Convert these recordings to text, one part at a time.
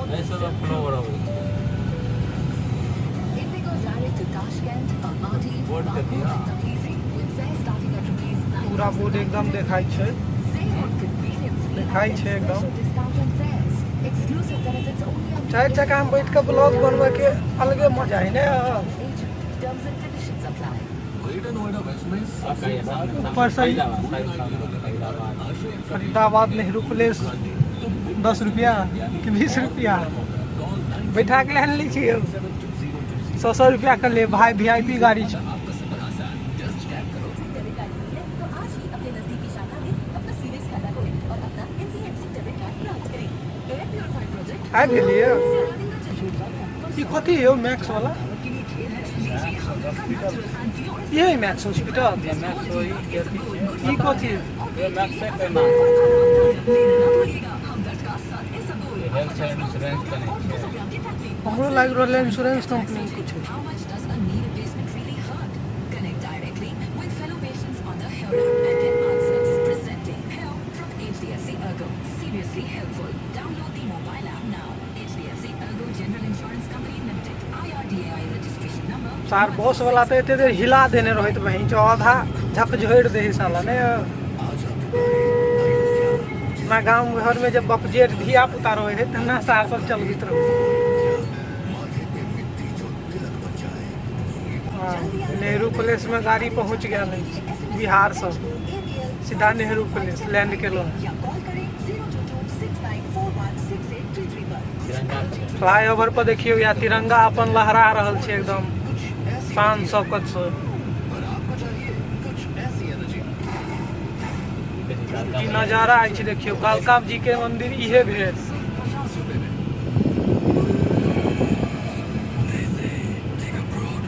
एहिसँ तऽ फ्लोवर अबै छै। बोर्ड के दिअ। पूरा बोर्ड एकदम देखाइ छै, देखाइ छै एकदम। चारि चक्कामे बैठ कऽ ब्लॉग बनबैके अलगे मजा है ने। ऊपर से फरीदाबाद नेहरू प्लेस 10 रुपया कि 20 रुपया बैठा के लए लै छियै। सौ सौ रुपया के ले भाई, वीआईपी गाड़ी छै। आबि गेलियै। ई कथी यौ, मैक्स वाला? इहे मैक्स हॉस्पिटल? मैक्स वही के अथी छै। ई कथी? मैक्से के नाम हेल्थ इंश्योरेंस तऽ नहि छै? हमरो लागि रहल है इंश्योरेंस कंपनी कुछ। सार बस वाला तऽ एते देर हिला देने रहैत बहिन चो, आधा झकझोरि दे साला ने। अपना गाँव घर में जब बपजेठ धिया पुता रहे है तऽ ना सार सब चलबैत रहे। हाँ, नेहरू प्लेस में गाड़ी पहुंच गेल अछि। बिहार से सीधा नेहरू प्लेस लैंड केलहुँ। फ्लाई ओवर पर देखियौ या तिरंगा अपन लहरा रहल छै एकदम शान शौकत से। ई नजारा अछि, देखियौ, कालका जी के मंदिर इहे भेल।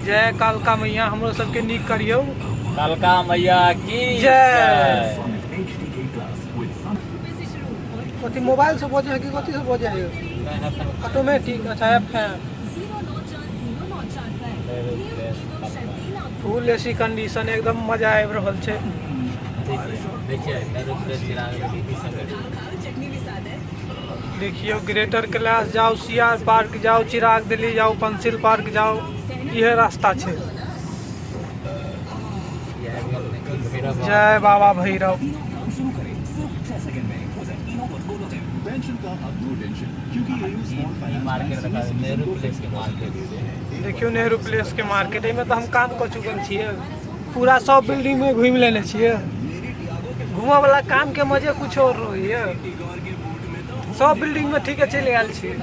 जय कालका मैया, हमरो सबके नीक करियौ। कालका मैया की जय। कथी मोबाइल से बजे है कि कथी से बजे है? ऑटोमेटिक। अच्छा, एफ है। फुल एसी कंडीशन, एकदम मजा आबि रहल छै। देखियौ, ग्रेटर कैलाश जाउ, सी आर पार्क जाउ, चिराग दिल्ली जाउ, पंसिल पार्क जाउ, इहे रास्ता छै। जय बाबा भैरव। देखियौ नेहरू प्लेस के मार्केट। एहिमे तऽ हम काम कऽ चुकल छियै। पूरा सब बिल्डिंग में घूमि लेने छियै। घूमऽ वाला काम के मजे कुछ और रहैया। सब बिल्डिंग में ठीके चलि आयल छियै।